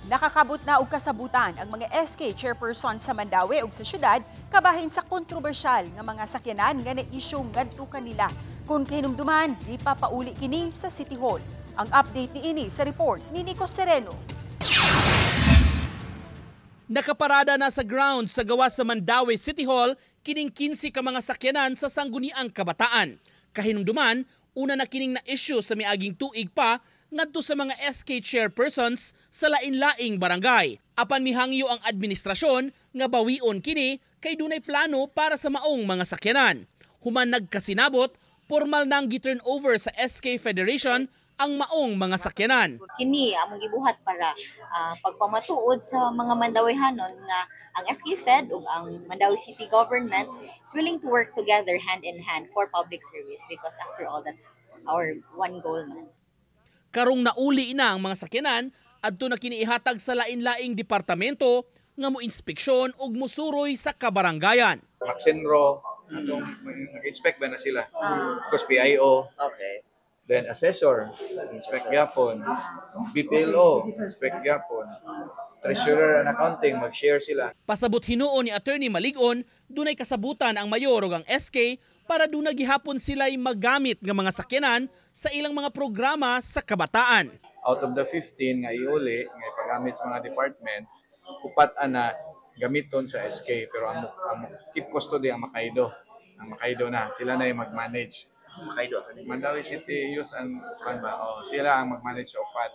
Nakakabot na og kasabutan ang mga SK chairperson sa Mandaue ug sa syudad kabahin sa kontrobersyal nga mga sakyanan nga na-issue ngadto kanila. Kung kahinumduman, di pa pauli kini sa City Hall. Ang update niini sa report ni Nico Sereno. Nakaparada na sa ground sa gawas sa Mandaue City Hall kining 15 ka mga sakyanan sa Sangguniang Kabataan. Kahinumduman, una na kining na-issue sa miaging tuig pa ngadto sa mga SK chairpersons sa lain-laing barangay. Apan mihangyo ang administrasyon nga bawion kini kay dunay plano para sa maong mga sakyanan. Human nagkasinabot, formal nang gi-turn over sa SK Federation ang maong mga sakyanan. Kini among gibuhat para pagpamatuod sa mga Mandawihanon nga ang SK Fed ug ang Mandaue City Government is willing to work together hand in hand for public service, because after all, that's our one goal man. Karong nauli na ang mga sakyanan, adto na kini ihatag sa lain-laing departamento nga mo inspeksyon ug musuroy sa kabaranggayan. Maxenro, atong nag-inspect ba na sila? Tapos PIO, then assessor, inspect gyapon, BPLO, inspect gyapon, treasurer and accounting, mag-share sila. Pasabot hinuon ni Attorney Maligon, dunay kasabutan ang mayor ug ang SK para duna gihapon sila'y magamit nga mga sakyanan sa ilang mga programa sa kabataan. Out of the 15 nga iuli, nga ipagamit sa mga departments, upat ana gamiton sa SK, pero ang keep custody ang Makaido. Ang Makaido na, sila na yung mag-manage. Makaido, attorney. Mandaue City Youth and kan ba? Oh, sila ang mag-manage sa upat.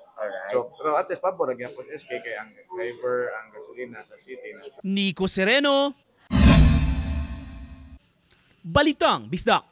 So, pero at least pabor gyapon SK kay ang driver, ang gasolina sa city na. Nico Sereno, Balitang Bisdak.